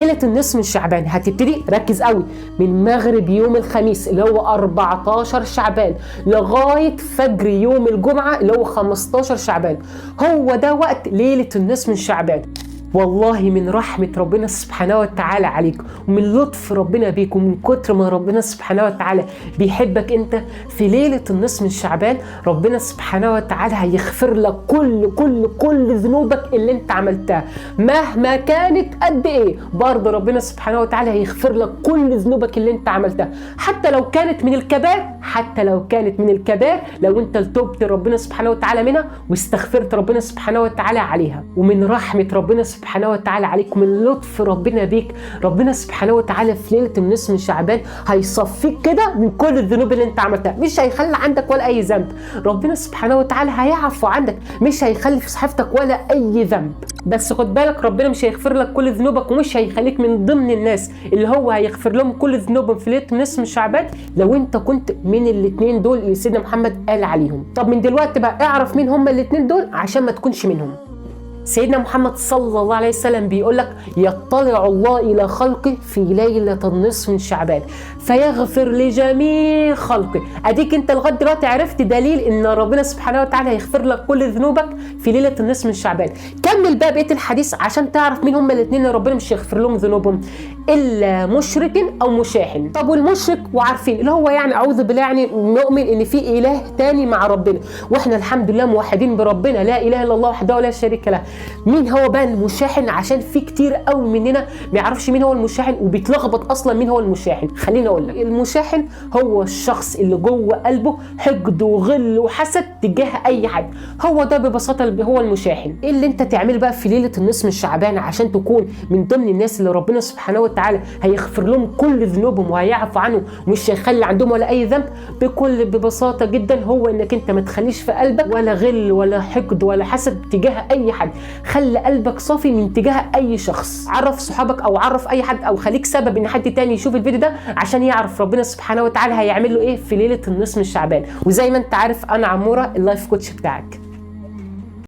ليلة النصف من شعبان هتبتدي، ركز قوي، من مغرب يوم الخميس اللي هو 14 شعبان لغاية فجر يوم الجمعة اللي هو 15 شعبان. هو ده وقت ليلة النصف من شعبان. والله من رحمة ربنا سبحانه وتعالى عليك ومن لطف ربنا بيك ومن كتر ما ربنا سبحانه وتعالى بيحبك انت، في ليلة النصف من شعبان ربنا سبحانه وتعالى هيغفر لك كل كل كل ذنوبك اللي انت عملتها مهما كانت قد ايه. برضه ربنا سبحانه وتعالى هيغفر لك كل ذنوبك اللي انت عملتها حتى لو كانت من الكبائر، حتى لو كانت من الكبائر لو انت تبت ربنا سبحانه وتعالى منها واستغفرت ربنا سبحانه وتعالى عليها. ومن رحمة ربنا سبحانه وتعالى عليك ومن لطف ربنا بيك، ربنا سبحانه وتعالى في ليلة النصف من شعبان هيصفيك كده من كل الذنوب اللي انت عملتها، مش هيخلي عندك ولا اي ذنب. ربنا سبحانه وتعالى هيعفو عنك، مش هيخلي في صحيفتك ولا اي ذنب. بس خد بالك، ربنا مش هيغفر لك كل ذنوبك ومش هيخليك من ضمن الناس اللي هو هيغفر لهم كل ذنوبهم في ليلة النصف من شعبان لو انت كنت من الاثنين دول اللي سيدنا محمد قال عليهم. طب من دلوقتي بقى اعرف مين هم الاثنين دول عشان ما تكونش منهم. سيدنا محمد صلى الله عليه وسلم بيقول لك: يطلع الله إلى خلقه في ليلة النصف من شعبان فيغفر لجميع خلقه. أديك أنت لغاية دلوقتي عرفت دليل إن ربنا سبحانه وتعالى هيغفر لك كل ذنوبك في ليلة النصف من شعبان. كمل بقى بقية الحديث عشان تعرف مين هم الاثنين اللي ربنا مش هيغفر لهم ذنوبهم، إلا مشرك أو مشاحن. طب والمشرك وعارفين اللي هو يعني أعوذ بالله يعني مؤمن إن في إله تاني مع ربنا، وإحنا الحمد لله موحدين بربنا، لا إله إلا الله وحده لا شريك له. مين هو بقى المشاحن؟ عشان في كتير قوي مننا ما يعرفش مين هو المشاحن وبيتلخبط اصلا مين هو المشاحن. خليني اقول لك، المشاحن هو الشخص اللي جوه قلبه حقد وغل وحسد تجاه اي حد، هو ده ببساطة هو المشاحن. ايه اللي انت تعمله بقى في ليلة النصف من شعبان عشان تكون من ضمن الناس اللي ربنا سبحانه وتعالى هيغفر لهم كل ذنوبهم وهيعفو عنهم ومش هيخلي عندهم ولا اي ذنب؟ بكل ببساطة جدا هو انك انت ما تخليش في قلبك ولا غل ولا حقد ولا حسد تجاه اي حد. خلي قلبك صافي من تجاه اي شخص. عرف صحابك او عرف اي حد او خليك سبب ان حد تاني يشوف الفيديو ده عشان يعرف ربنا سبحانه وتعالى هيعمل له ايه في ليلة النصف من شعبان. وزي ما انت عارف انا عموره ال life coach بتاعك.